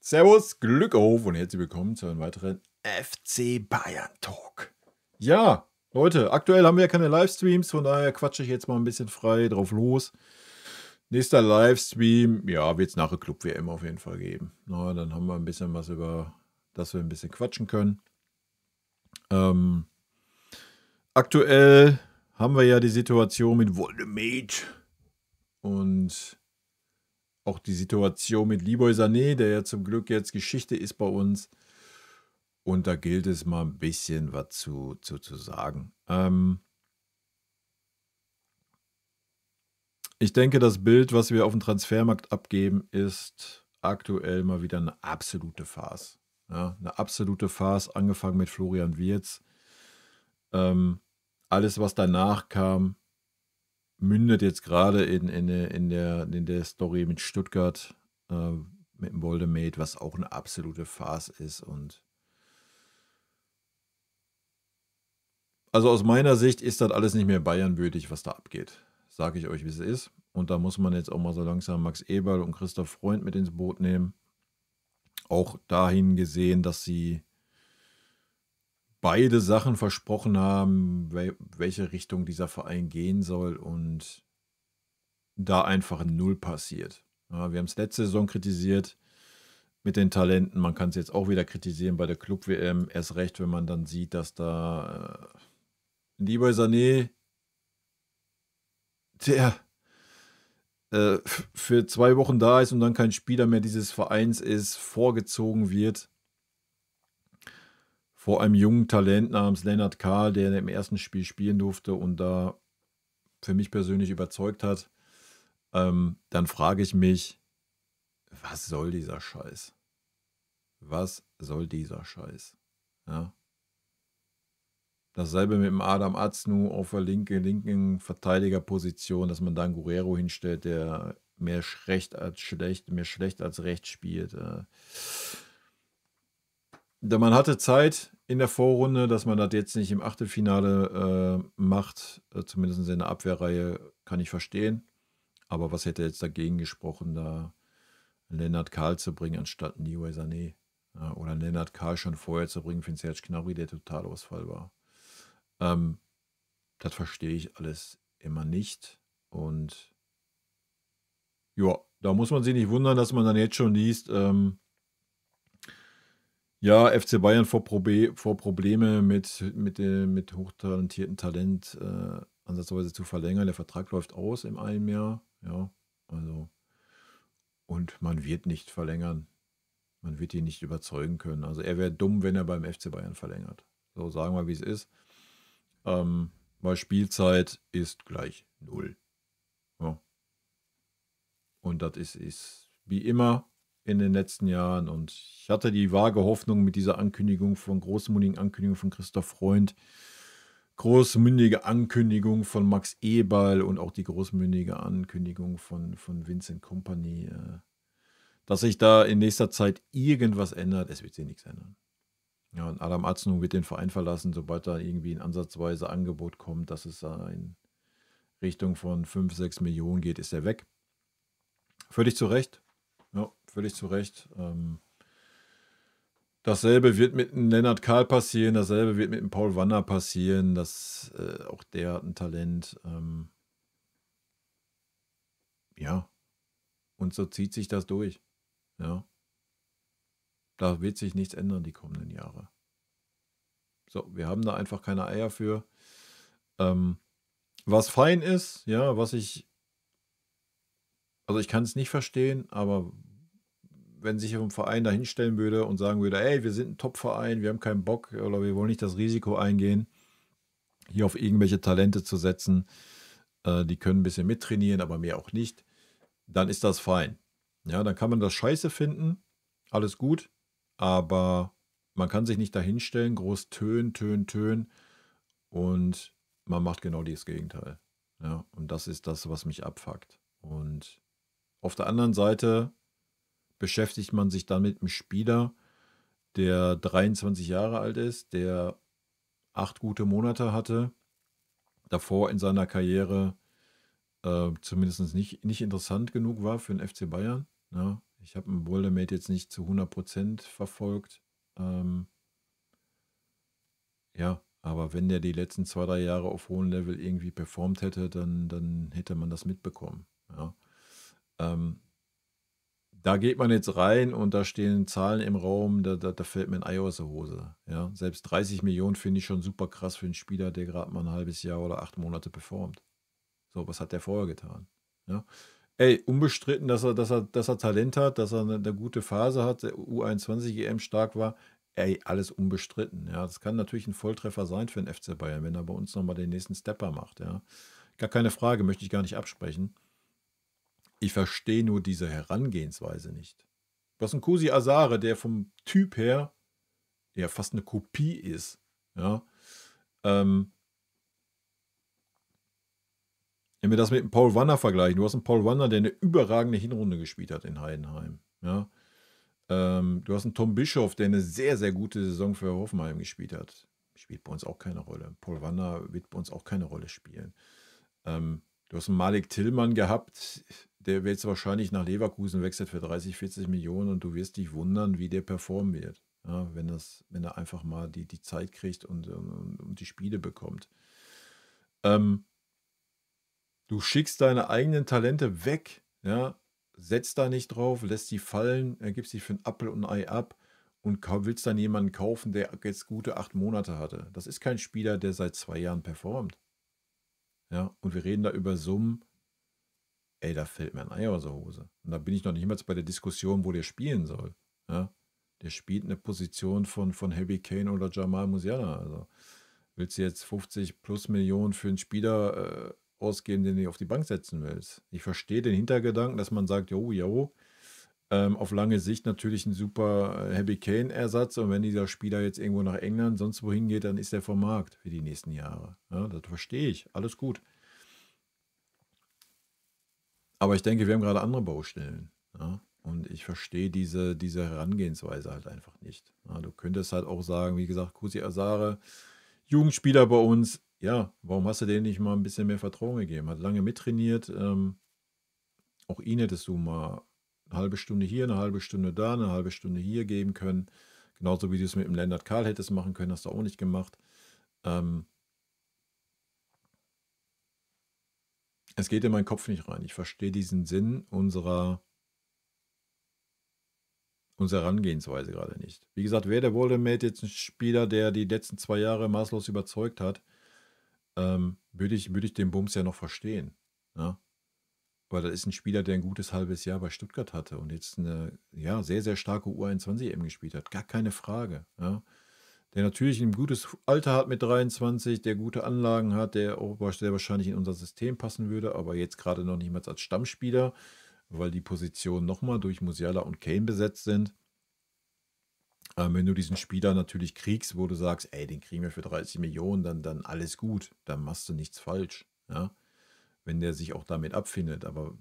Servus, Glück auf und herzlich willkommen zu einem weiteren FC Bayern Talk. Ja, Leute, aktuell haben wir ja keine Livestreams, von daher quatsche ich jetzt mal ein bisschen frei drauf los. Nächster Livestream, ja, wird es nach der Club WM auf jeden Fall geben. Na, dann haben wir ein bisschen was, über das wir ein bisschen quatschen können. Aktuell haben wir ja die Situation mit Woltemade und auch die Situation mit Leroy Sané, der ja zum Glück jetzt Geschichte ist bei uns. Und da gilt es mal ein bisschen was zu sagen. Ich denke, das Bild, was wir auf dem Transfermarkt abgeben, ist aktuell mal wieder eine absolute Farce. Ja, eine absolute Farce, angefangen mit Florian Wirtz. Alles, was danach kam, mündet jetzt gerade in der Story mit Stuttgart, mit dem Woltemade, was auch eine absolute Farce ist. Und also aus meiner Sicht ist das alles nicht mehr bayernwürdig, was da abgeht. Sage ich euch, wie es ist. Und da muss man jetzt auch mal so langsam Max Eberl und Christoph Freund mit ins Boot nehmen. Auch dahin gesehen, dass sie beide Sachen versprochen haben, welche Richtung dieser Verein gehen soll und da einfach null passiert. Ja, wir haben es letzte Saison kritisiert mit den Talenten. Man kann es jetzt auch wieder kritisieren bei der Club-WM. Erst recht, wenn man dann sieht, dass da Leroy Sané, der für 2 Wochen da ist und dann kein Spieler mehr dieses Vereins ist, vorgezogen wird vor einem jungen Talent namens Lennart Karl, der im ersten Spiel spielen durfte und da für mich persönlich überzeugt hat, dann frage ich mich, was soll dieser Scheiß? Was soll dieser Scheiß? Ja. Dasselbe mit dem Adam Aznou auf der linken Verteidigerposition, dass man da einen Guerrero hinstellt, der mehr schlecht als schlecht, mehr schlecht als recht spielt. Man hatte Zeit in der Vorrunde, dass man das jetzt nicht im Achtelfinale macht, zumindest in der Abwehrreihe, kann ich verstehen. Aber was hätte jetzt dagegen gesprochen, da Lennart Karl zu bringen, anstatt Leroy Sané? Ja, oder Lennart Karl schon vorher zu bringen für Serge Gnabry, der Totalausfall war. Das verstehe ich alles immer nicht. Und ja, da muss man sich nicht wundern, dass man dann jetzt schon liest, ja, FC Bayern vor Probleme mit hochtalentierten Talent ansatzweise zu verlängern. Der Vertrag läuft aus im einem Jahr. Ja, also, und man wird nicht verlängern. Man wird ihn nicht überzeugen können. Also er wäre dumm, wenn er beim FC Bayern verlängert. So, sagen wir, wie es ist. Weil Spielzeit ist gleich 0. Ja. Und das ist wie immer in den letzten Jahren. Und ich hatte die vage Hoffnung mit dieser Ankündigung von großmündigen Ankündigung von Christoph Freund, großmündige Ankündigung von Max Eberl und auch die großmündige Ankündigung von Vincent Kompany, dass sich da in nächster Zeit irgendwas ändert. Es wird sich nichts ändern. Ja, und Adam Aznou wird den Verein verlassen, sobald da irgendwie ein ansatzweise Angebot kommt, dass es da in Richtung von 5, 6 Millionen geht, ist er weg. Völlig zu Recht. Ja, völlig zu Recht. Dasselbe wird mit dem Lennart Karl passieren, dasselbe wird mit dem Paul Wanner passieren, das, auch der hat ein Talent. Ja, und so zieht sich das durch. Ja. Da wird sich nichts ändern die kommenden Jahre. So, wir haben da einfach keine Eier für. Was fein ist, ja, was ich, also ich kann es nicht verstehen, aber wenn sich ein Verein da hinstellen würde und sagen würde, ey, wir sind ein Top-Verein, wir haben keinen Bock oder wir wollen nicht das Risiko eingehen, hier auf irgendwelche Talente zu setzen, die können ein bisschen mittrainieren, aber mehr auch nicht, dann ist das fein. Ja, dann kann man das scheiße finden, alles gut, aber man kann sich nicht dahinstellen, groß tönen, tönen, tönen und man macht genau das Gegenteil. Ja, und das ist das, was mich abfuckt. Und auf der anderen Seite beschäftigt man sich dann mit einem Spieler, der 23 Jahre alt ist, der 8 gute Monate hatte, davor in seiner Karriere zumindest nicht interessant genug war für den FC Bayern. Ja, Ich habe einen Woltemade jetzt nicht zu 100% verfolgt. Ja, aber wenn der die letzten 2, 3 Jahre auf hohem Level irgendwie performt hätte, dann hätte man das mitbekommen. Ja. Da geht man jetzt rein und da stehen Zahlen im Raum, da fällt mir ein Ei aus der Hose. Ja. Selbst 30 Millionen finde ich schon super krass für einen Spieler, der gerade mal ein halbes Jahr oder 8 Monate performt. So, was hat der vorher getan? Ja. Ey, unbestritten, dass er Talent hat, dass er eine gute Phase hat, der U21 EM stark war. Ey, alles unbestritten. Ja, das kann natürlich ein Volltreffer sein für den FC Bayern, wenn er bei uns nochmal den nächsten Stepper macht. Ja. Gar keine Frage, möchte ich gar nicht absprechen. Ich verstehe nur diese Herangehensweise nicht. Was ein Kusi Asare, der vom Typ her ja fast eine Kopie ist. Ja, wenn wir das mit dem Paul Wanner vergleichen, du hast einen Paul Wanner, der eine überragende Hinrunde gespielt hat in Heidenheim. Ja. Du hast einen Tom Bischof, der eine sehr, sehr gute Saison für Hoffenheim gespielt hat. Spielt bei uns auch keine Rolle. Paul Wanner wird bei uns auch keine Rolle spielen. Du hast einen Malik Tillmann gehabt, der wird jetzt wahrscheinlich nach Leverkusen wechselt für 30, 40 Millionen und du wirst dich wundern, wie der performen wird. Ja, wenn er einfach mal die Zeit kriegt und die Spiele bekommt. Du schickst deine eigenen Talente weg, ja, setzt da nicht drauf, lässt sie fallen, gibst sie für einen Appel und ein Ei ab und willst dann jemanden kaufen, der jetzt gute 8 Monate hatte. Das ist kein Spieler, der seit 2 Jahren performt. Ja, und wir reden da über Summen, ey, da fällt mir ein Ei aus der Hose. Und da bin ich noch nicht mal bei der Diskussion, wo der spielen soll. Ja, der spielt eine Position von Harry Kane oder Jamal Musiala. Also willst du jetzt 50 plus Millionen für einen Spieler ausgeben, den du auf die Bank setzen willst? Ich verstehe den Hintergedanken, dass man sagt, jo, jo, auf lange Sicht natürlich ein super Harry Kane-Ersatz und wenn dieser Spieler jetzt irgendwo nach England, sonst wohin geht, dann ist er vom Markt für die nächsten Jahre. Ja, das verstehe ich, alles gut. Aber ich denke, wir haben gerade andere Baustellen. Ja, und ich verstehe diese Herangehensweise halt einfach nicht. Ja, du könntest halt auch sagen, wie gesagt, Kusi Asare, Jugendspieler bei uns, ja, warum hast du denen nicht mal ein bisschen mehr Vertrauen gegeben? Hat lange mittrainiert. Auch ihn hättest du mal eine halbe Stunde hier, eine halbe Stunde da, eine halbe Stunde hier geben können. Genauso wie du es mit dem Lennart Karl hättest machen können, hast du auch nicht gemacht. Es geht in meinen Kopf nicht rein. Ich verstehe diesen Sinn unserer Herangehensweise gerade nicht. Wie gesagt, wäre der Woltemade jetzt ein Spieler, der die letzten 2 Jahre maßlos überzeugt hat, würde ich den Bums ja noch verstehen. Ja? Weil das ist ein Spieler, der ein gutes halbes Jahr bei Stuttgart hatte und jetzt eine ja, sehr, sehr starke U21 EM gespielt hat. Gar keine Frage. Ja? Der natürlich ein gutes Alter hat mit 23, der gute Anlagen hat, der auch sehr wahrscheinlich in unser System passen würde, aber jetzt gerade noch nicht mal als Stammspieler, weil die Positionen nochmal durch Musiala und Kane besetzt sind. Wenn du diesen Spieler natürlich kriegst, wo du sagst, ey, den kriegen wir für 30 Millionen, dann alles gut, dann machst du nichts falsch, ja? Wenn der sich auch damit abfindet. Aber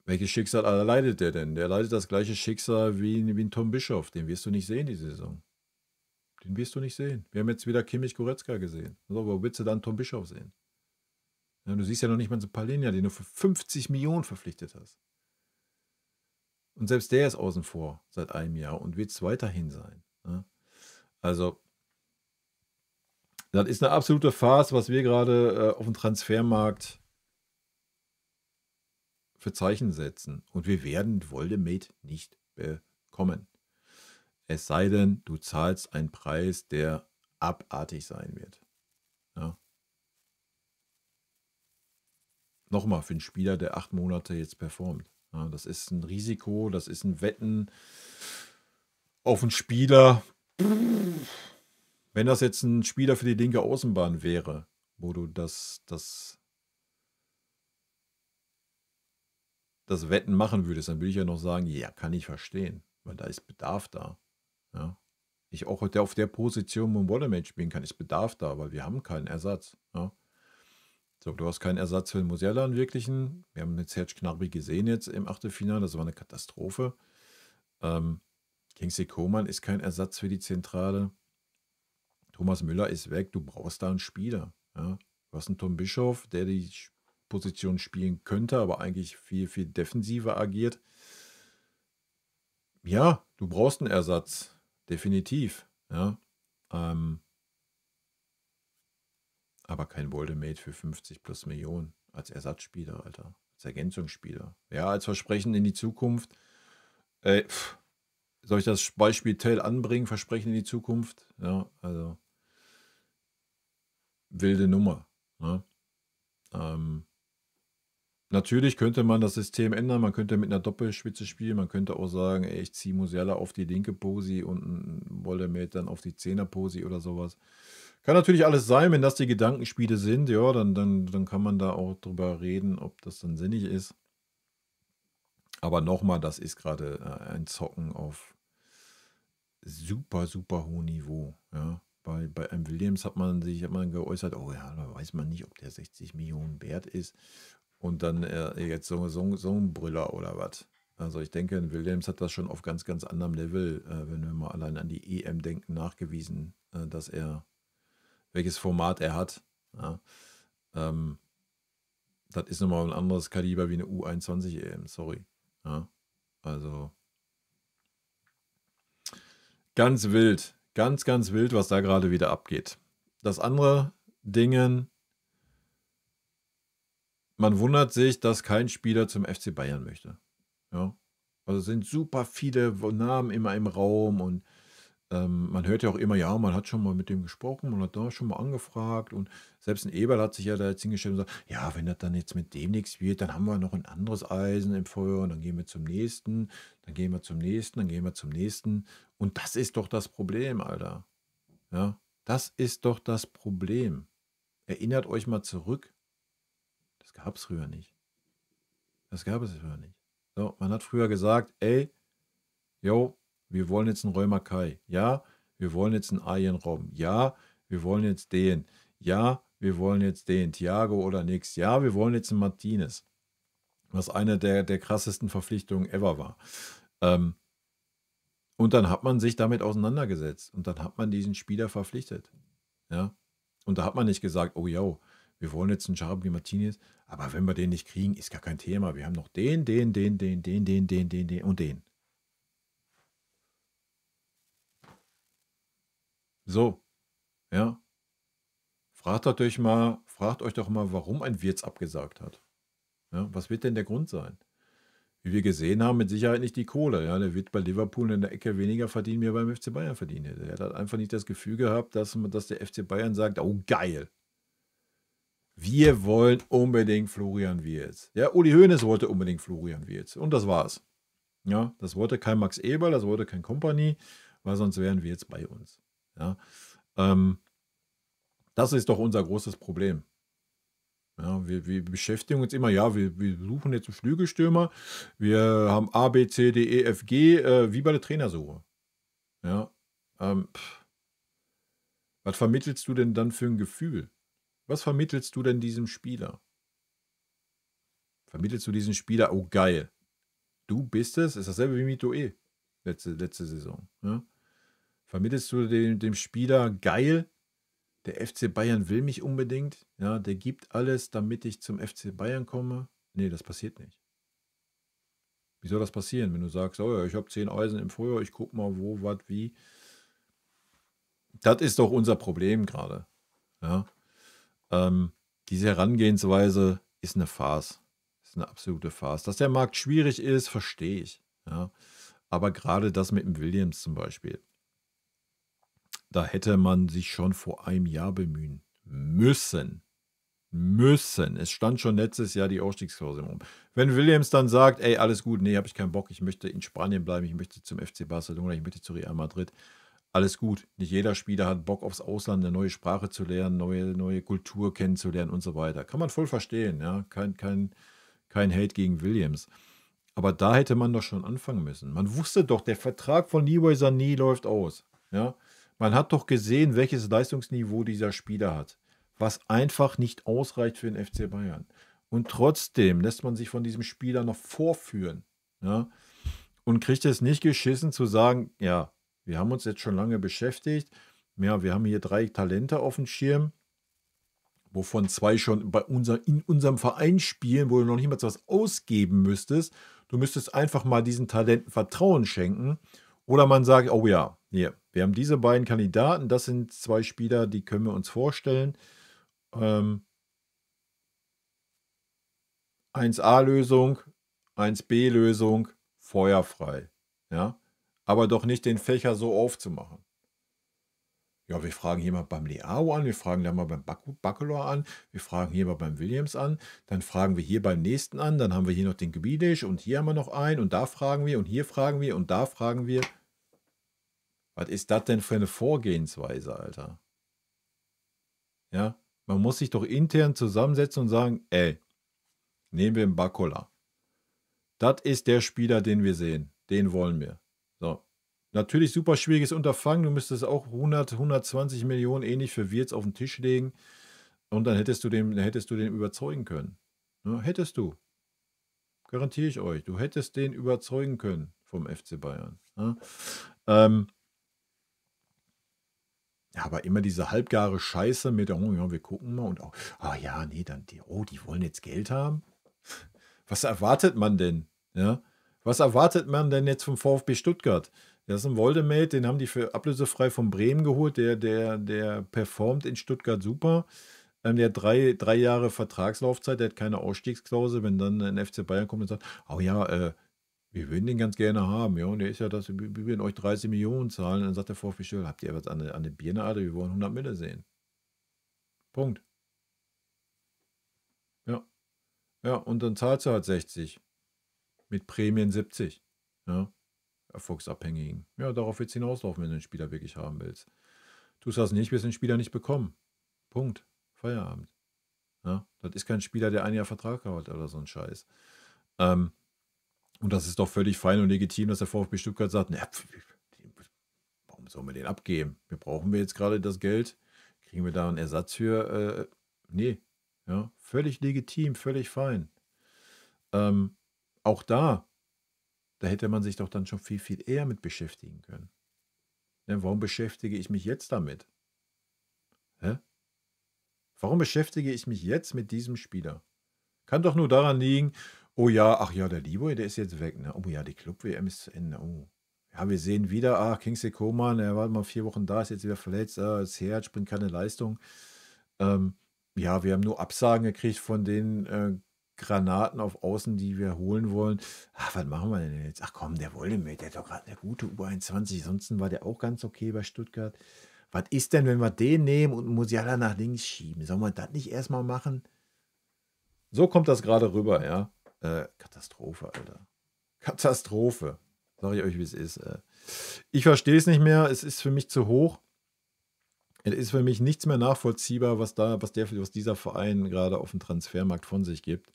welches Schicksal erleidet der denn? Der leidet das gleiche Schicksal wie ein Tom Bischof. Den wirst du nicht sehen, die Saison. Den wirst du nicht sehen. Wir haben jetzt wieder Kimmich Goretzka gesehen. So, wo willst du dann Tom Bischof sehen? Ja, du siehst ja noch nicht mal so Palhinha, den du für 50 Millionen verpflichtet hast. Und selbst der ist außen vor seit einem Jahr und wird es weiterhin sein. Ja? Also, das ist eine absolute Farce, was wir gerade auf dem Transfermarkt für Zeichen setzen. Und wir werden Woltemade nicht bekommen. Es sei denn, du zahlst einen Preis, der abartig sein wird. Ja. Nochmal, für einen Spieler, der 8 Monate jetzt performt. Ja, das ist ein Risiko, das ist ein Wetten auf einen Spieler. Wenn das jetzt ein Spieler für die linke Außenbahn wäre, wo du das Wetten machen würdest, dann würde ich ja noch sagen, ja, kann ich verstehen, weil da ist Bedarf da. Ja. Ich auch auf der Position, wo ein Woltemade spielen kann, ist Bedarf da, weil wir haben keinen Ersatz. Ja. So, du hast keinen Ersatz für den Musiala, einen wirklichen. Wir haben mit Serge Gnabry gesehen jetzt im Achtelfinale, das war eine Katastrophe. Kingsley Coman ist kein Ersatz für die Zentrale. Thomas Müller ist weg, du brauchst da einen Spieler. Ja. Du hast einen Tom Bischof, der die 6-Position spielen könnte, aber eigentlich viel, viel defensiver agiert. Ja, du brauchst einen Ersatz. Definitiv. Ja. Aber kein Woltemade für 50 plus Millionen als Ersatzspieler, Alter. Als Ergänzungsspieler. Ja, als Versprechen in die Zukunft. Soll ich das Beispiel Tell anbringen? Versprechen in die Zukunft? Ja, also wilde Nummer. Ne? Natürlich könnte man das System ändern, man könnte mit einer Doppelspitze spielen, man könnte auch sagen, ey, ich ziehe Musiala auf die linke Posi und Woltemade dann auf die 10er-Posi oder sowas. Kann natürlich alles sein, wenn das die Gedankenspiele sind, ja, dann kann man da auch drüber reden, ob das dann sinnig ist. Aber nochmal, das ist gerade ein Zocken auf super, super hohem Niveau, ja. Bei einem Williams hat man geäußert, oh ja, da weiß man nicht, ob der 60 Millionen wert ist. Und dann jetzt so ein Brüller oder was. Also ich denke, ein Williams hat das schon auf ganz, ganz anderem Level, wenn wir mal allein an die EM denken, nachgewiesen, dass er, welches Format er hat. Ja. Das ist nochmal ein anderes Kaliber wie eine U21 EM, sorry. Ja. Also ganz wild. Ganz, ganz wild, was da gerade wieder abgeht. Das andere Dingen, man wundert sich, dass kein Spieler zum FC Bayern möchte. Ja? Also es sind super viele Namen immer im Raum und man hört ja auch immer, ja, man hat schon mal mit dem gesprochen, man hat da schon mal angefragt und selbst ein Eberl hat sich ja da jetzt hingestellt und gesagt, ja, wenn das dann jetzt mit dem nichts wird, dann haben wir noch ein anderes Eisen im Feuer und dann gehen wir zum nächsten, dann gehen wir zum nächsten, dann gehen wir zum nächsten. Und das ist doch das Problem, Alter. Ja, das ist doch das Problem. Erinnert euch mal zurück. Das gab es früher nicht. Das gab es früher nicht. So, man hat früher gesagt, ey, yo, wir wollen jetzt einen Roy Makaay. Ja, wir wollen jetzt einen Arjen Robben. Ja, wir wollen jetzt den. Ja, wir wollen jetzt den. Thiago oder nix. Ja, wir wollen jetzt einen Martinez. Was eine der krassesten Verpflichtungen ever war. Und dann hat man sich damit auseinandergesetzt. Und dann hat man diesen Spieler verpflichtet. Ja. Und da hat man nicht gesagt, oh yo, wir wollen jetzt einen Javi Martinez, aber wenn wir den nicht kriegen, ist gar kein Thema. Wir haben noch den, den, den, den, den, den, den, den, den und den. So, ja. Fragt euch doch mal, warum ein Wirtz abgesagt hat. Ja, was wird denn der Grund sein? Wie wir gesehen haben, mit Sicherheit nicht die Kohle. Ja, der wird bei Liverpool in der Ecke weniger verdienen, wie er beim FC Bayern verdient hätte. Er hat einfach nicht das Gefühl gehabt, dass der FC Bayern sagt, oh geil, wir wollen unbedingt Florian Wirtz. Ja, Uli Hoeneß wollte unbedingt Florian Wirtz. Und das war's. Ja, das wollte kein Max Eberl, das wollte kein Kompany, weil sonst wären wir jetzt bei uns. Ja, das ist doch unser großes Problem. Ja, wir beschäftigen uns immer, ja, wir suchen jetzt einen Flügelstürmer, wir haben A, B, C, D, E, F, G, wie bei der Trainersuche. Ja, was vermittelst du denn dann für ein Gefühl? Was vermittelst du denn diesem Spieler? Vermittelst du diesem Spieler, oh geil, du bist es, ist dasselbe wie Mito E. Letzte Saison. Ja? Vermittelst du dem Spieler, geil, der FC Bayern will mich unbedingt, ja, der gibt alles, damit ich zum FC Bayern komme? Nee, das passiert nicht. Wie soll das passieren, wenn du sagst, oh ja, ich habe 10 Eisen im Feuer, ich guck mal, wo, was, wie. Das ist doch unser Problem gerade. Ja? Diese Herangehensweise ist eine Farce. Ist eine absolute Farce. Dass der Markt schwierig ist, verstehe ich. Ja? Aber gerade das mit dem Williams zum Beispiel. Da hätte man sich schon vor einem Jahr bemühen müssen. Müssen. Es stand schon letztes Jahr die Ausstiegsklausel im Raum. Wenn Williams dann sagt, ey, alles gut, nee, habe ich keinen Bock, ich möchte in Spanien bleiben, ich möchte zum FC Barcelona, ich möchte zu Real Madrid, alles gut. Nicht jeder Spieler hat Bock aufs Ausland, eine neue Sprache zu lernen, neue Kultur kennenzulernen und so weiter. Kann man voll verstehen, ja. Kein Hate gegen Williams. Aber da hätte man doch schon anfangen müssen. Man wusste doch, der Vertrag von Leroy Sané läuft aus, ja. Man hat doch gesehen, welches Leistungsniveau dieser Spieler hat, was einfach nicht ausreicht für den FC Bayern. Und trotzdem lässt man sich von diesem Spieler noch vorführen, ja, und kriegt es nicht geschissen zu sagen, ja, wir haben uns jetzt schon lange beschäftigt, ja, wir haben hier 3 Talente auf dem Schirm, Wovon 2 schon bei in unserem Verein spielen, wo du noch nicht mal was ausgeben müsstest. Du müsstest einfach mal diesen Talenten Vertrauen schenken. Oder man sagt, oh ja, hier, wir haben diese beiden Kandidaten, das sind 2 Spieler, die können wir uns vorstellen. 1A-Lösung, 1B-Lösung, feuerfrei. Ja? Aber doch nicht den Fächer so aufzumachen. Ja, wir fragen hier mal beim Leao an, wir fragen da mal beim Bacolor an, wir fragen hier mal beim Williams an, dann fragen wir hier beim nächsten an, dann haben wir hier noch den Grealish und hier haben wir noch einen und da fragen wir und hier fragen wir und da fragen wir. Was ist das denn für eine Vorgehensweise, Alter? Ja, man muss sich doch intern zusammensetzen und sagen, ey, nehmen wir einen Bacola. Das ist der Spieler, den wir sehen. Den wollen wir. So. Natürlich super schwieriges Unterfangen. Du müsstest auch 100, 120 Millionen ähnlich für Wirtz auf den Tisch legen. Und dann hättest du den überzeugen können. Ja, hättest du. Garantiere ich euch. Du hättest den überzeugen können vom FC Bayern. Ja, ja, aber immer diese halbgare Scheiße mit, oh ja, wir gucken mal und auch, ah ja, nee, dann die, oh, die wollen jetzt Geld haben. Was erwartet man denn? Ja? Was erwartet man denn jetzt vom VfB Stuttgart? Das ist ein Woltemade, den haben die für ablösefrei von Bremen geholt. Der performt in Stuttgart super. Der hat drei Jahre Vertragslaufzeit, der hat keine Ausstiegsklausel. Wenn dann ein FC Bayern kommt und sagt, oh ja, wir würden den ganz gerne haben. Ja, und der ist ja das, wir würden euch 30 Millionen zahlen. Dann sagt der VfB Stuttgart, habt ihr was an der Birne, Alter? Wir wollen 100 Mille sehen. Punkt. Ja. Ja, und dann zahlst du halt 60. Mit Prämien 70. Ja. Erfolgsabhängigen. Ja, darauf wird es hinauslaufen, wenn du einen Spieler wirklich haben willst. Tust das nicht, wirst du den Spieler nicht bekommen. Punkt. Feierabend. Ja, das ist kein Spieler, der ein Jahr Vertrag hat oder so ein Scheiß. Und das ist doch völlig fein und legitim, dass der VfB Stuttgart sagt, na, warum sollen wir den abgeben? Wir brauchen wir jetzt gerade das Geld? Kriegen wir da einen Ersatz für? Nee. Ja, völlig legitim, völlig fein. Auch da hätte man sich doch dann schon viel, viel eher mit beschäftigen können. Ja, warum beschäftige ich mich jetzt damit? Hä? Warum beschäftige ich mich jetzt mit diesem Spieler? Kann doch nur daran liegen, oh ja, ach ja, der Liboy, der ist jetzt weg. Ne? Oh ja, die Club-WM ist zu Ende. Oh. Ja, wir sehen wieder, ach, Kingsley Coman, er war mal 4 Wochen da, ist jetzt wieder verletzt, das Herz bringt keine Leistung. Ja, wir haben nur Absagen gekriegt von den Granaten auf Außen, die wir holen wollen. Ach, was machen wir denn jetzt? Ach komm, der Woltemade, der hat doch gerade eine gute U21. Ansonsten war der auch ganz okay bei Stuttgart. Was ist denn, wenn wir den nehmen und Musiala nach links schieben? Sollen wir das nicht erstmal machen? So kommt das gerade rüber, ja. Katastrophe, Alter. Katastrophe. Sag ich euch, wie es ist. Ich verstehe es nicht mehr. Es ist für mich zu hoch. Es ist für mich nichts mehr nachvollziehbar, was dieser Verein gerade auf dem Transfermarkt von sich gibt.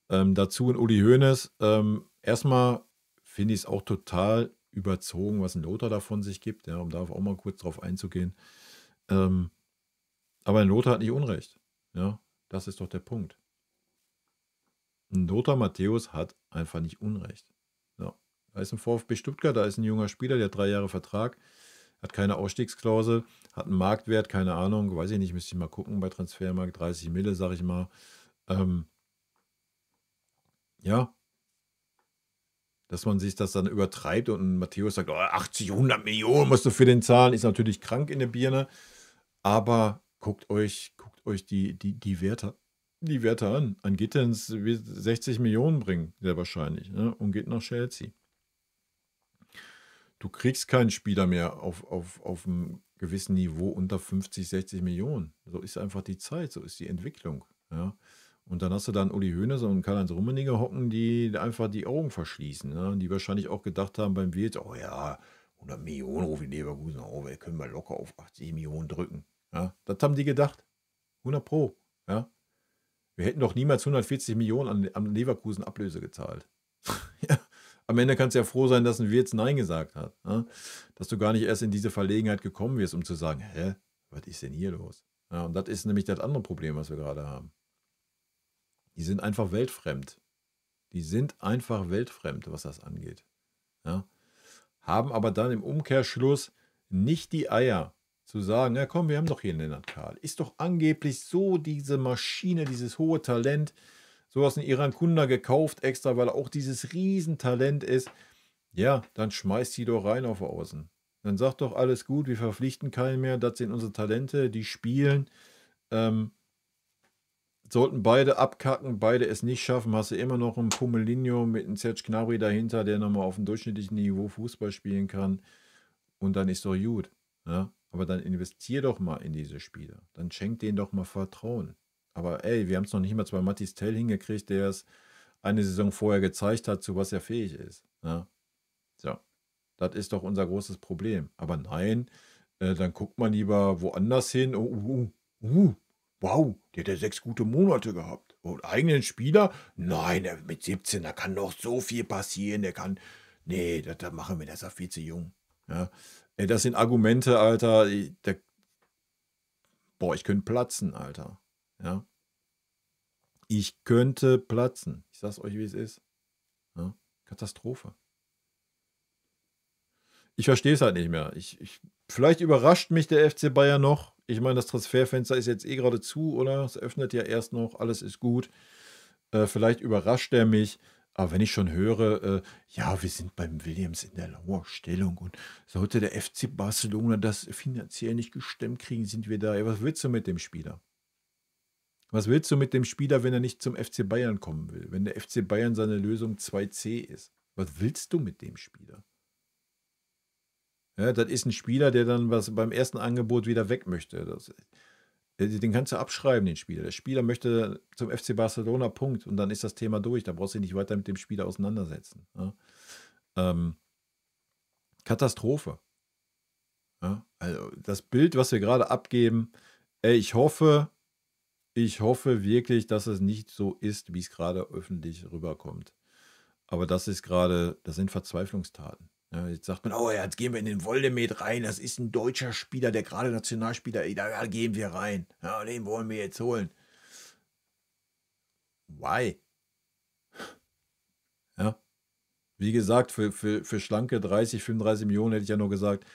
Dazu ein Uli Hoeneß. Erstmal finde ich es auch total überzogen, was ein Lothar da von sich gibt, ja, um da auch mal kurz drauf einzugehen. Aber ein Lothar hat nicht Unrecht. Ja, das ist doch der Punkt. Ein Lothar Matthäus hat einfach nicht Unrecht. Ja, da ist ein VfB Stuttgart, da ist ein junger Spieler, der hat 3 Jahre Vertrag, hat keine Ausstiegsklausel, hat einen Marktwert, keine Ahnung, weiß ich nicht, müsste ich mal gucken bei Transfermarkt, 30 Mille, sag ich mal. Ja, dass man sich das dann übertreibt und Matthäus sagt, oh, 80, 100 Millionen musst du für den zahlen, ist natürlich krank in der Birne, aber guckt euch die Werte an. An Gittens wird 60 Millionen bringen, sehr wahrscheinlich, ne? Und geht nach Chelsea. Du kriegst keinen Spieler mehr auf einem gewissen Niveau unter 50, 60 Millionen. So ist einfach die Zeit, so ist die Entwicklung. Ja? Und dann hast du dann Uli Hoeneß und Karl-Heinz Rummenigge hocken, die einfach die Augen verschließen. Ne? Die wahrscheinlich auch gedacht haben beim Wirtz, oh ja, 100 Millionen rufe ich Leverkusen, oh, wir können mal locker auf 80 Millionen drücken. Ja? Das haben die gedacht. 100 Pro. Ja? Wir hätten doch niemals 140 Millionen an Leverkusen Ablöse gezahlt. Ja. Am Ende kannst du ja froh sein, dass ein Wirtz Nein gesagt hat. Ne? Dass du gar nicht erst in diese Verlegenheit gekommen wirst, um zu sagen, hä, was ist denn hier los? Ja, und das ist nämlich das andere Problem, was wir gerade haben. Die sind einfach weltfremd. Die sind einfach weltfremd, was das angeht. Ja? Haben aber dann im Umkehrschluss nicht die Eier Zu sagen, ja komm, wir haben doch hier einen Lennart Karl. Ist doch angeblich so diese Maschine, dieses hohe Talent. So hast du einen Irankunda gekauft extra, weil er auch dieses Riesentalent ist. Ja, dann schmeißt die doch rein auf Außen. Dann sagt doch alles gut, wir verpflichten keinen mehr. Das sind unsere Talente, die spielen. Sollten beide abkacken, beide es nicht schaffen, hast du immer noch einen Pummelinho mit einem Serge Gnabry dahinter, der nochmal auf dem durchschnittlichen Niveau Fußball spielen kann. Und dann ist doch gut. Ja? Aber dann investier doch mal in diese Spieler. Dann schenk denen doch mal Vertrauen. Aber ey, wir haben es noch nicht mal bei Mathys Tel hingekriegt, der es eine Saison vorher gezeigt hat, zu was er fähig ist. Ja? So, das ist doch unser großes Problem. Aber nein, dann guckt man lieber woanders hin. Oh, wow, der hat ja 6 gute Monate gehabt. Und eigenen Spieler? Nein, der mit 17, da kann noch so viel passieren. Der kann, nee, das machen wir, das ist ja viel zu jung. Ja? Ey, das sind Argumente, Alter. Boah, ich könnte platzen, Alter. Ja? Ich könnte platzen. Ich sag's euch, wie es ist. Ja? Katastrophe. Ich verstehe es halt nicht mehr. Vielleicht überrascht mich der FC Bayern noch. Ich meine, das Transferfenster ist jetzt eh gerade zu, oder? Es öffnet ja erst noch, alles ist gut. Vielleicht überrascht er mich. Aber wenn ich schon höre, ja, wir sind beim Williams in der Lauerstellung und sollte der FC Barcelona das finanziell nicht gestemmt kriegen, sind wir da. Ja, was willst du mit dem Spieler? Was willst du mit dem Spieler, wenn er nicht zum FC Bayern kommen will? Wenn der FC Bayern seine Lösung 2C ist? Was willst du mit dem Spieler? Ja, das ist ein Spieler, der dann was beim ersten Angebot wieder weg möchte. Den kannst du abschreiben, den Spieler. Der Spieler möchte zum FC Barcelona, Punkt. Und dann ist das Thema durch. Da brauchst du dich nicht weiter mit dem Spieler auseinandersetzen. Ja? Katastrophe. Ja? Also das Bild, was wir gerade abgeben, ey, ich hoffe wirklich, dass es nicht so ist, wie es gerade öffentlich rüberkommt. Aber das ist gerade, das sind Verzweiflungstaten. Ja, jetzt sagt man, oh ja, jetzt gehen wir in den Woltemade rein, das ist ein deutscher Spieler, der gerade Nationalspieler, ey, da gehen wir rein. Ja, den wollen wir jetzt holen. Why? Ja. Wie gesagt, für schlanke 30, 35 Millionen hätte ich ja nur gesagt,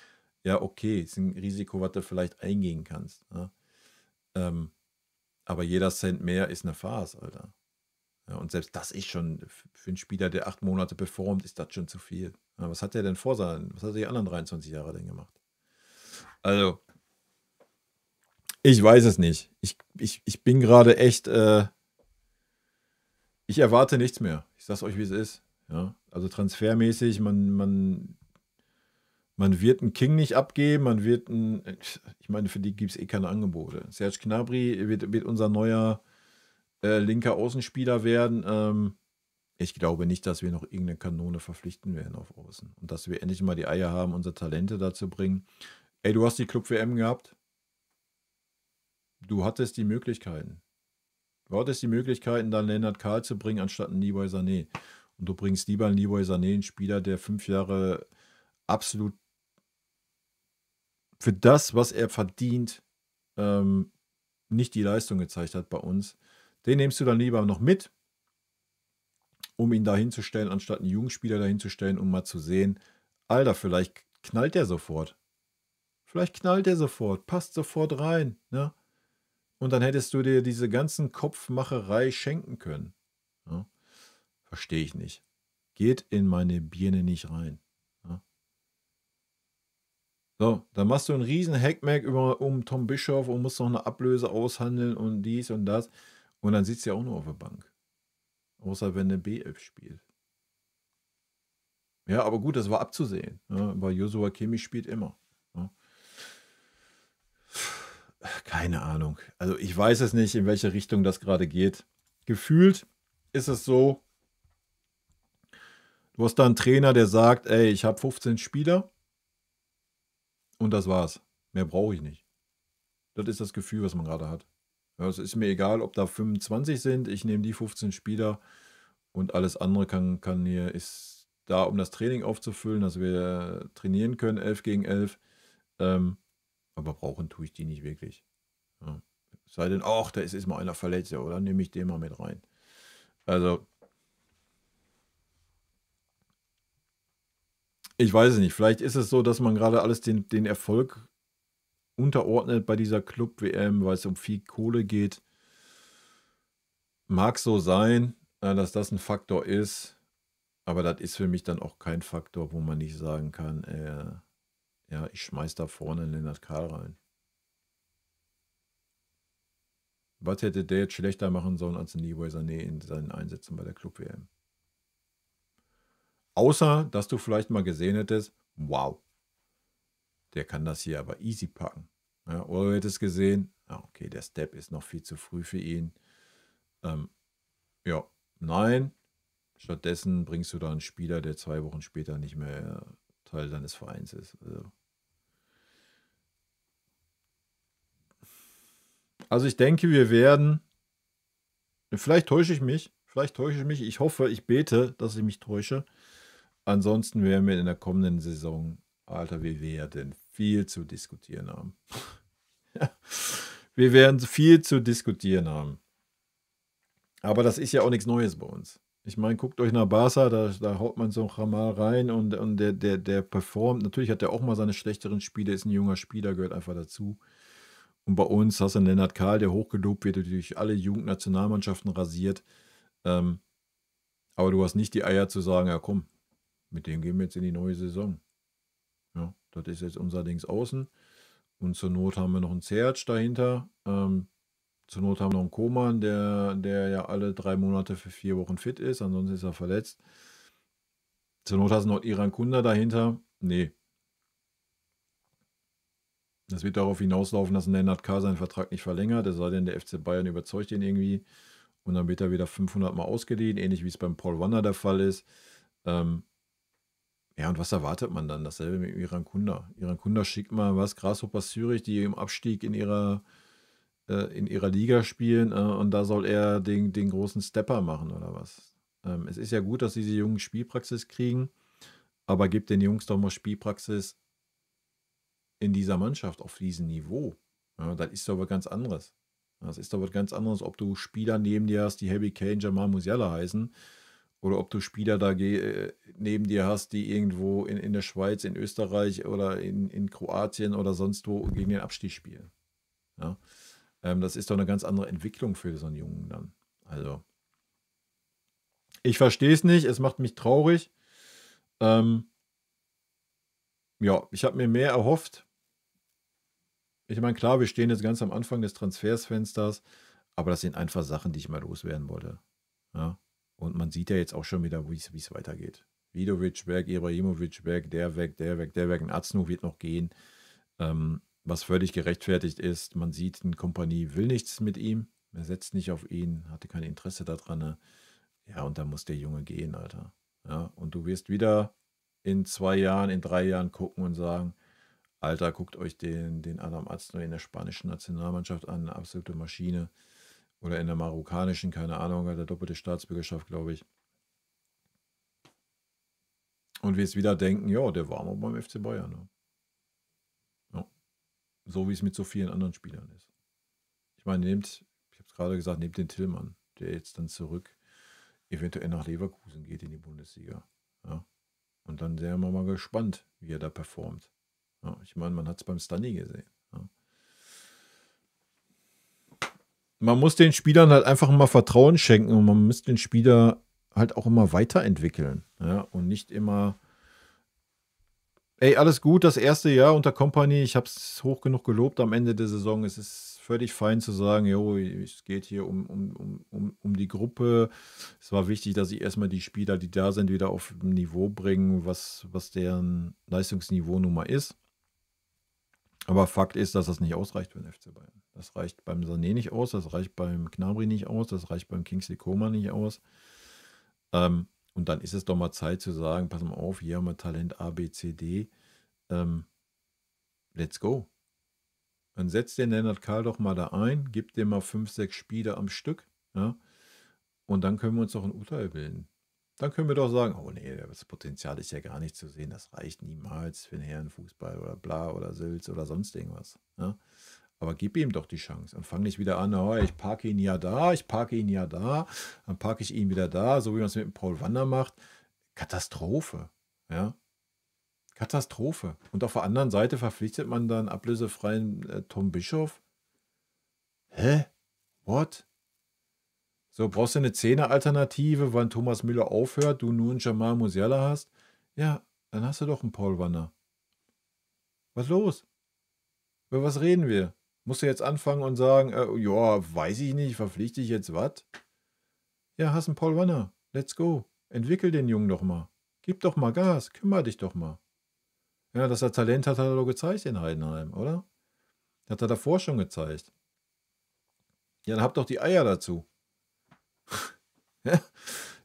ja, okay, ist ein Risiko, was du vielleicht eingehen kannst. Ja. Aber jeder Cent mehr ist eine Farce, Alter. Ja, und selbst das ist schon, für einen Spieler, der 8 Monate performt, ist das schon zu viel. Ja, was hat der denn vor seinen, was hat er die anderen 23 Jahre denn gemacht? Also, ich weiß es nicht. Ich bin gerade echt, ich erwarte nichts mehr. Ich sag's euch, wie es ist. Ja, also transfermäßig, man wird einen King nicht abgeben, man wird einen, ich meine, für die gibt es eh keine Angebote. Serge Gnabry wird unser neuer linker Außenspieler werden. Ich glaube nicht, dass wir noch irgendeine Kanone verpflichten werden auf Außen. Und dass wir endlich mal die Eier haben, unsere Talente dazu bringen. Ey, du hast die Club-WM gehabt. Du hattest die Möglichkeiten. Du hattest die Möglichkeiten, dann Lennart Karl zu bringen, anstatt einen Leroy Sané. Und du bringst lieber einen Leroy Sané, einen Spieler, der 5 Jahre absolut für das, was er verdient, nicht die Leistung gezeigt hat bei uns. Den nimmst du dann lieber noch mit, um ihn da hinzustellen, anstatt einen Jugendspieler dahinzustellen, um mal zu sehen, Alter, vielleicht knallt der sofort. Vielleicht knallt der sofort, passt sofort rein. Ne? Und dann hättest du dir diese ganzen Kopfmacherei schenken können. Ja? Verstehe ich nicht. Geht in meine Birne nicht rein. Ja? So, dann machst du einen riesen Hackmack um Tom Bischof und musst noch eine Ablöse aushandeln und dies und das. Und dann sitzt er auch nur auf der Bank. Außer wenn der B11 spielt. Ja, aber gut, das war abzusehen. Ja, weil Joshua Kimmich spielt immer. Ja. Keine Ahnung. Also ich weiß es nicht, in welche Richtung das gerade geht. Gefühlt ist es so, du hast da einen Trainer, der sagt, ey, ich habe 15 Spieler und das war's. Mehr brauche ich nicht. Das ist das Gefühl, was man gerade hat. Ja, es ist mir egal, ob da 25 sind. Ich nehme die 15 Spieler und alles andere kann hier, ist da, um das Training aufzufüllen, dass wir trainieren können, 11 gegen 11. Aber brauchen tue ich die nicht wirklich. Ja. Es sei denn, ach, da ist mal einer verletzt, ja, oder? Nehme ich den mal mit rein. Also, ich weiß es nicht. Vielleicht ist es so, dass man gerade alles den Erfolg unterordnet bei dieser Club-WM, weil es um viel Kohle geht. Mag so sein, dass das ein Faktor ist, aber das ist für mich dann auch kein Faktor, wo man nicht sagen kann, ja, ich schmeiß da vorne Lennart Karl rein. Was hätte der jetzt schlechter machen sollen als ein Leroy Sané in seinen Einsätzen bei der Club-WM? Außer, dass du vielleicht mal gesehen hättest, wow, der kann das hier aber easy packen. Ja, oder du hättest gesehen, okay, der Step ist noch viel zu früh für ihn. Ja, nein. Stattdessen bringst du da einen Spieler, der 2 Wochen später nicht mehr Teil deines Vereins ist. Also ich denke, wir werden, vielleicht täusche ich mich, ich hoffe, ich bete, dass ich mich täusche. Ansonsten werden wir in der kommenden Saison, Alter, wir werden viel zu diskutieren haben. Wir werden viel zu diskutieren haben. Aber das ist ja auch nichts Neues bei uns. Ich meine, guckt euch nach Barca, da haut man so Jamal rein und der performt. Natürlich hat der auch mal seine schlechteren Spiele, ist ein junger Spieler, gehört einfach dazu. Und bei uns hast du einen Lennart Karl, der hochgelobt wird, durch alle Jugendnationalmannschaften rasiert. Aber du hast nicht die Eier zu sagen, ja komm, mit dem gehen wir jetzt in die neue Saison. Ja, das ist jetzt unser Dings außen. Und zur Not haben wir noch einen Zerc dahinter. Zur Not haben wir noch einen Koman, der ja alle 3 Monate für 4 Wochen fit ist, ansonsten ist er verletzt. Zur Not hast du noch Iran Kunda dahinter. Nee. Das wird darauf hinauslaufen, dass Lennart Karl seinen Vertrag nicht verlängert, es sei denn, der FC Bayern überzeugt ihn irgendwie. Und dann wird er wieder 500 Mal ausgeliehen, ähnlich wie es beim Paul Wanner der Fall ist. Ja, und was erwartet man dann? Dasselbe mit Iran Kunda. Iran Kunda schickt mal was, Grasshopper Zürich, die im Abstieg in ihrer Liga spielen, und da soll er den großen Stepper machen oder was. Es ist ja gut, dass diese Jungen Spielpraxis kriegen, aber gebt den Jungs doch mal Spielpraxis in dieser Mannschaft auf diesem Niveau. Ja, das ist doch was ganz anderes. Das ist doch was ganz anderes, ob du Spieler neben dir hast, die Harry Kane, Jamal Musiala heißen, oder ob du Spieler da neben dir hast, die irgendwo in der Schweiz, in Österreich oder in Kroatien oder sonst wo gegen den Abstieg spielen. Ja? Das ist doch eine ganz andere Entwicklung für so einen Jungen dann. Also, ich verstehe es nicht, es macht mich traurig. Ja, ich habe mir mehr erhofft. Ich meine, klar, wir stehen jetzt ganz am Anfang des Transfersfensters, aber das sind einfach Sachen, die ich mal loswerden wollte. Ja? Und man sieht ja jetzt auch schon wieder, wie es weitergeht. Vidovic weg, Ibrahimovic weg, der weg, der weg, der weg. Ein Aznou wird noch gehen, was völlig gerechtfertigt ist. Man sieht, ein Kompanie will nichts mit ihm. Er setzt nicht auf ihn, hatte kein Interesse daran. Ne? Ja, und da muss der Junge gehen, Alter. Ja, und du wirst wieder in 2 Jahren, in 3 Jahren gucken und sagen, Alter, guckt euch den Adam Aznou in der spanischen Nationalmannschaft an, eine absolute Maschine. Oder in der marokkanischen, keine Ahnung, hat er doppelte Staatsbürgerschaft, glaube ich. Und wirst wieder denken, ja, der war mal beim FC Bayern. Ne? Ja. So wie es mit so vielen anderen Spielern ist. Ich meine, nehmt, ich habe es gerade gesagt, nehmt den Tillmann, der jetzt dann zurück eventuell nach Leverkusen geht in die Bundesliga. Ja. Und dann sind wir mal gespannt, wie er da performt. Ja, ich meine, man hat es beim Stani gesehen. Ja. Man muss den Spielern halt einfach mal Vertrauen schenken und man muss den Spieler halt auch immer weiterentwickeln. Ja, und nicht immer, ey, alles gut, das erste Jahr unter Kompany, ich habe es hoch genug gelobt am Ende der Saison. Es ist völlig fein zu sagen, jo, es geht hier um die Gruppe. Es war wichtig, dass ich erstmal die Spieler, die da sind, wieder auf ein Niveau bringen, was deren Leistungsniveau nun mal ist. Aber Fakt ist, dass das nicht ausreicht für den FC Bayern. Das reicht beim Sané nicht aus, das reicht beim Gnabry nicht aus, das reicht beim Kingsley Coman nicht aus. Und dann ist es doch mal Zeit zu sagen, pass mal auf, hier haben wir Talent A, B, C, D. Let's go. Dann setzt den Lennart Karl doch mal da ein, gib dem mal 5, 6 Spiele am Stück. Ja, und dann können wir uns doch ein Urteil bilden. Dann können wir doch sagen, oh nee, das Potenzial ist ja gar nicht zu sehen, das reicht niemals für den Herrenfußball oder bla oder Sülz oder sonst irgendwas. Ja? Aber gib ihm doch die Chance und fang nicht wieder an, oh, ich parke ihn ja da, ich parke ihn ja da, dann parke ich ihn wieder da, so wie man es mit dem Paul Wanner macht. Katastrophe, ja. Katastrophe. Und auf der anderen Seite verpflichtet man dann ablösefreien Tom Bischof. Hä? What? So, brauchst du eine 10er-Alternative, wann Thomas Müller aufhört, du nur einen Jamal Musiala hast? Ja, dann hast du doch einen Paul Wanner. Was ist los? Über was reden wir? Musst du jetzt anfangen und sagen, ja, weiß ich nicht, verpflichte ich jetzt was? Ja, hast einen Paul Wanner. Let's go. Entwickel den Jungen doch mal. Gib doch mal Gas. Kümmer dich doch mal. Ja, dass er Talent hat, hat er doch gezeigt in Heidenheim, oder? Hat er davor schon gezeigt. Ja, dann habt doch die Eier dazu. Ja,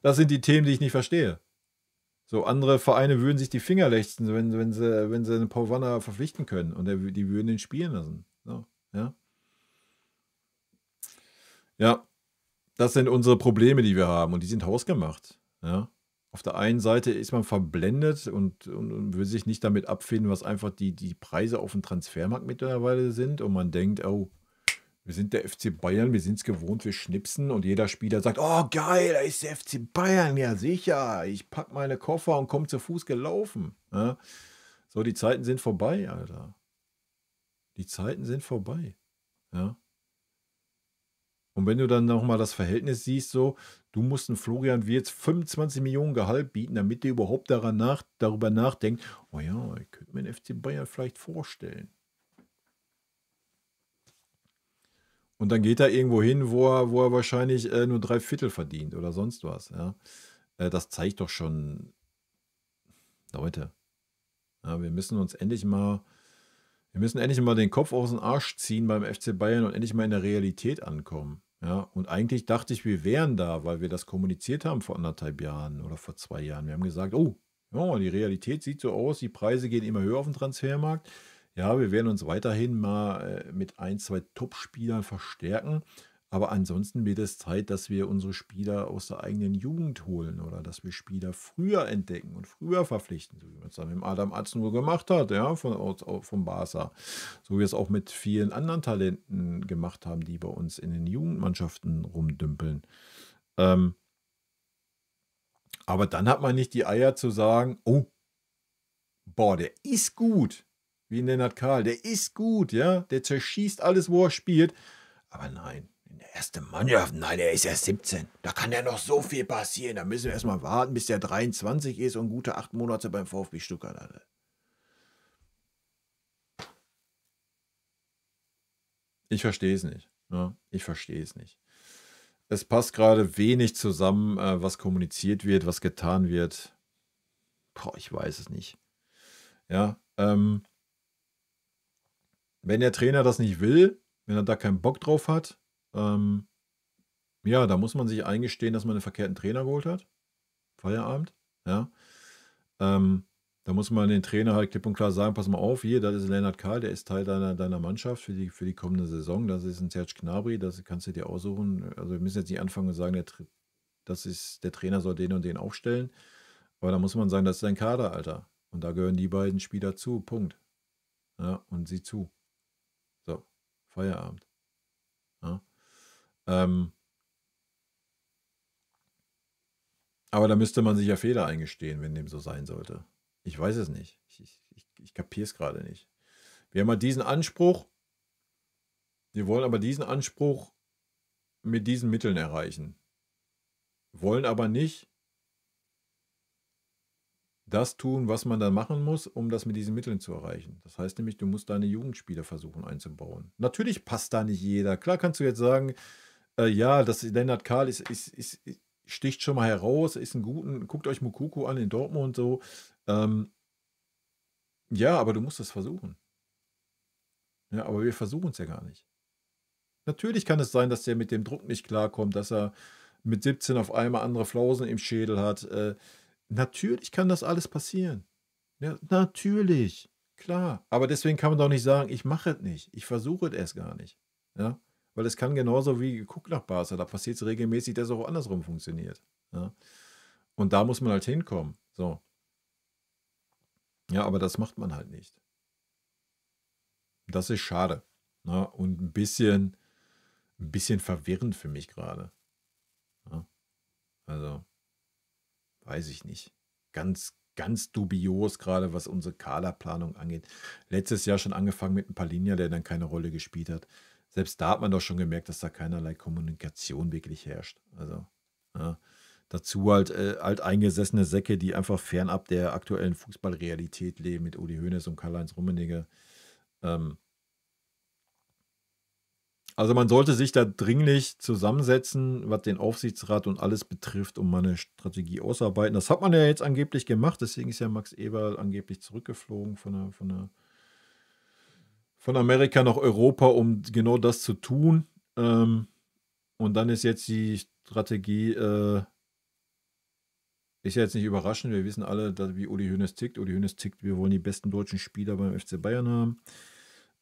das sind die Themen, die ich nicht verstehe. So, andere Vereine würden sich die Finger lechzen, wenn sie einen Paul Wanner verpflichten können. Und die würden ihn spielen lassen. So, ja. Ja, das sind unsere Probleme, die wir haben. Und die sind hausgemacht. Ja. Auf der einen Seite ist man verblendet und will sich nicht damit abfinden, was einfach die Preise auf dem Transfermarkt mittlerweile sind. Und man denkt, oh, wir sind der FC Bayern, wir sind es gewohnt, wir schnipsen. Und jeder Spieler sagt, oh geil, da ist der FC Bayern, ja sicher. Ich pack meine Koffer und komme zu Fuß gelaufen. Ja? So, die Zeiten sind vorbei, Alter. Die Zeiten sind vorbei. Ja. Und wenn du dann nochmal das Verhältnis siehst, so, du musst einen Florian Wirtz 25 Millionen Gehalt bieten, damit der überhaupt darüber nachdenkt, oh ja, ich könnte mir den FC Bayern vielleicht vorstellen. Und dann geht er irgendwo hin, wo er wahrscheinlich nur 3/4 verdient oder sonst was. Ja? Das zeigt doch schon, Leute, ja, wir müssen uns endlich mal, wir müssen endlich mal den Kopf aus dem Arsch ziehen beim FC Bayern und endlich mal in der Realität ankommen. Ja, und eigentlich dachte ich, wir wären da, weil wir das kommuniziert haben vor 1,5 Jahren oder vor 2 Jahren. Wir haben gesagt, oh, ja, die Realität sieht so aus, die Preise gehen immer höher auf dem Transfermarkt. Ja, wir werden uns weiterhin mal mit 1, 2 Top-Spielern verstärken. Aber ansonsten wird es Zeit, dass wir unsere Spieler aus der eigenen Jugend holen oder dass wir Spieler früher entdecken und früher verpflichten, so wie man es dann mit Adam Aznur gemacht hat, ja, von Barca. So wie wir es auch mit vielen anderen Talenten gemacht haben, die bei uns in den Jugendmannschaften rumdümpeln. Aber dann hat man nicht die Eier zu sagen, oh, boah, der ist gut. Wie Lennart Karl, der ist gut, ja, der zerschießt alles, wo er spielt. Aber nein. In der ersten Mannschaft, nein, der ist erst 17. Da kann ja noch so viel passieren. Da müssen wir erstmal warten, bis der 23 ist und gute 8 Monate beim VfB Stuttgart hatte. Ich verstehe es nicht. Ja, ich verstehe es nicht. Es passt gerade wenig zusammen, was kommuniziert wird, was getan wird. Boah, ich weiß es nicht. Ja, wenn der Trainer das nicht will, wenn er da keinen Bock drauf hat, ja, da muss man sich eingestehen, dass man einen verkehrten Trainer geholt hat. Feierabend, ja. Da muss man den Trainer halt klipp und klar sagen, pass mal auf, hier, das ist Lennart Karl, der ist Teil deiner Mannschaft für die kommende Saison. Das ist ein Serge Gnabry, das kannst du dir aussuchen. Also wir müssen jetzt nicht anfangen und sagen, der Trainer soll den und den aufstellen. Aber da muss man sagen, das ist dein Kader, Alter. Und da gehören die beiden Spieler zu, Punkt. Ja, und sieh zu. So, Feierabend. Ja. Aber da müsste man sich ja Fehler eingestehen, wenn dem so sein sollte. Ich weiß es nicht. Ich kapiere es gerade nicht. Wir haben halt diesen Anspruch. Wir wollen aber diesen Anspruch mit diesen Mitteln erreichen. Wollen aber nicht das tun, was man dann machen muss, um das mit diesen Mitteln zu erreichen. Das heißt nämlich, du musst deine Jugendspieler versuchen einzubauen. Natürlich passt da nicht jeder. Klar kannst du jetzt sagen, ja, das Lennart Karl sticht schon mal heraus, ist ein guten, guckt euch Moukoko an in Dortmund und so. Ja, aber du musst es versuchen. Ja, aber wir versuchen es ja gar nicht. Natürlich kann es sein, dass der mit dem Druck nicht klarkommt, dass er mit 17 auf einmal andere Flausen im Schädel hat. Natürlich kann das alles passieren. Ja, natürlich, klar. Aber deswegen kann man doch nicht sagen, ich mache es nicht. Ich versuche es erst gar nicht. Ja? Weil es kann genauso wie, guck nach Barca, da passiert es regelmäßig, dass es auch andersrum funktioniert. Ja? Und da muss man halt hinkommen. So. Ja, aber das macht man halt nicht. Das ist schade. Ne? Und ein bisschen verwirrend für mich gerade. Ja? Also, weiß ich nicht. Ganz, ganz dubios, gerade was unsere Kaderplanung angeht. Letztes Jahr schon angefangen mit einem Palhinha, der dann keine Rolle gespielt hat. Selbst da hat man doch schon gemerkt, dass da keinerlei Kommunikation wirklich herrscht. Also, ja. Dazu halt alteingesessene Säcke, die einfach fernab der aktuellen Fußballrealität leben mit Uli Hoeneß und Karl-Heinz Rummenigge. Also man sollte sich da dringlich zusammensetzen, was den Aufsichtsrat und alles betrifft, um mal eine Strategie ausarbeiten. Das hat man ja jetzt angeblich gemacht, deswegen ist ja Max Eberl angeblich zurückgeflogen von Amerika nach Europa, um genau das zu tun. Und dann ist jetzt die Strategie, ist ja jetzt nicht überraschend, wir wissen alle, wie Uli Hoeneß tickt. Uli Hoeneß tickt, wir wollen die besten deutschen Spieler beim FC Bayern haben.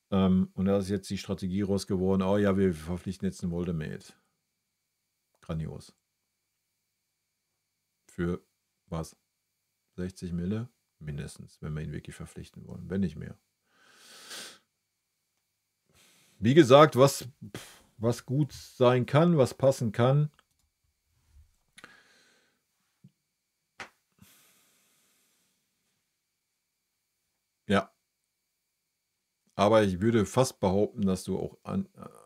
Und da ist jetzt die Strategie raus geworden, oh ja, wir verpflichten jetzt einen Woltemade. Grandios. Für was? 60 Mille? Mindestens, wenn wir ihn wirklich verpflichten wollen, wenn nicht mehr. Wie gesagt, was gut sein kann, was passen kann. Ja. Aber ich würde fast behaupten, dass du auch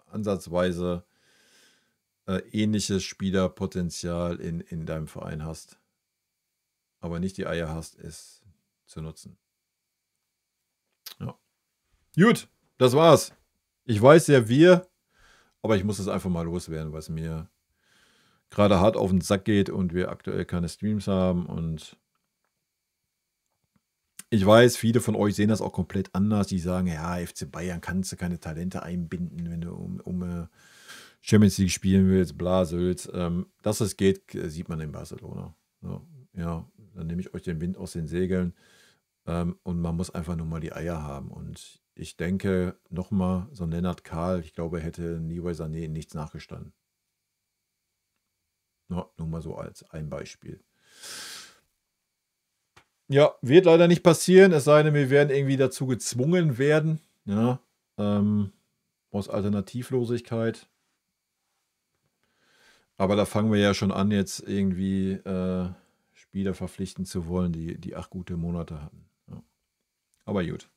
ansatzweise ähnliches Spielerpotenzial in deinem Verein hast. Aber nicht die Eier hast, es zu nutzen. Ja. Gut, das war's. Ich weiß ja, aber ich muss es einfach mal loswerden, was mir gerade hart auf den Sack geht und wir aktuell keine Streams haben. Und ich weiß, viele von euch sehen das auch komplett anders. Die sagen, ja, FC Bayern kannst du keine Talente einbinden, wenn du um Champions League spielen willst, bla, Sülz. Dass es geht, sieht man in Barcelona. So, ja, dann nehme ich euch den Wind aus den Segeln. Und man muss einfach nur mal die Eier haben. Und ich denke, nochmal, so ein Lennart Karl, ich glaube, hätte Leroy Sané nichts nachgestanden. Ja, nur mal so als ein Beispiel. Ja, wird leider nicht passieren, es sei denn, wir werden irgendwie dazu gezwungen werden, ja, aus Alternativlosigkeit. Aber da fangen wir ja schon an, jetzt irgendwie Spieler verpflichten zu wollen, die 8 gute Monate hatten. Ja. Aber gut.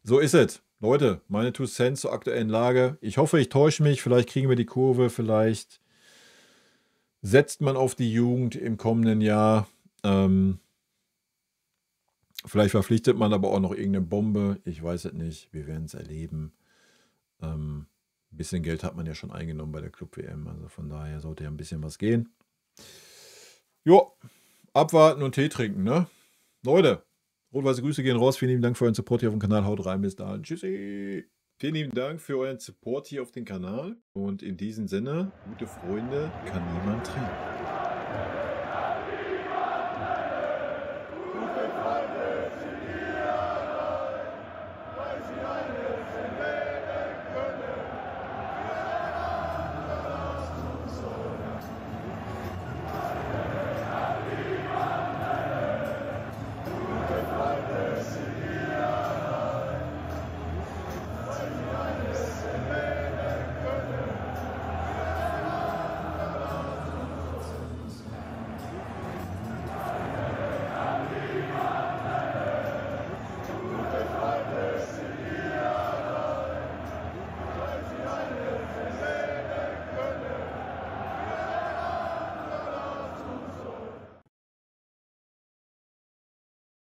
So ist es. Leute, meine 2 Cents zur aktuellen Lage. Ich hoffe, ich täusche mich. Vielleicht kriegen wir die Kurve. Vielleicht setzt man auf die Jugend im kommenden Jahr. Vielleicht verpflichtet man aber auch noch irgendeine Bombe. Ich weiß es nicht. Wir werden es erleben. Ein bisschen Geld hat man ja schon eingenommen bei der Club-WM. Also von daher sollte ja ein bisschen was gehen. Jo, abwarten und Tee trinken, ne? Leute, rot-weiße Grüße gehen raus. Vielen lieben Dank für euren Support hier auf dem Kanal. Haut rein, bis dahin. Tschüssi. Vielen lieben Dank für euren Support hier auf dem Kanal. Und in diesem Sinne, gute Freunde kann niemand trennen.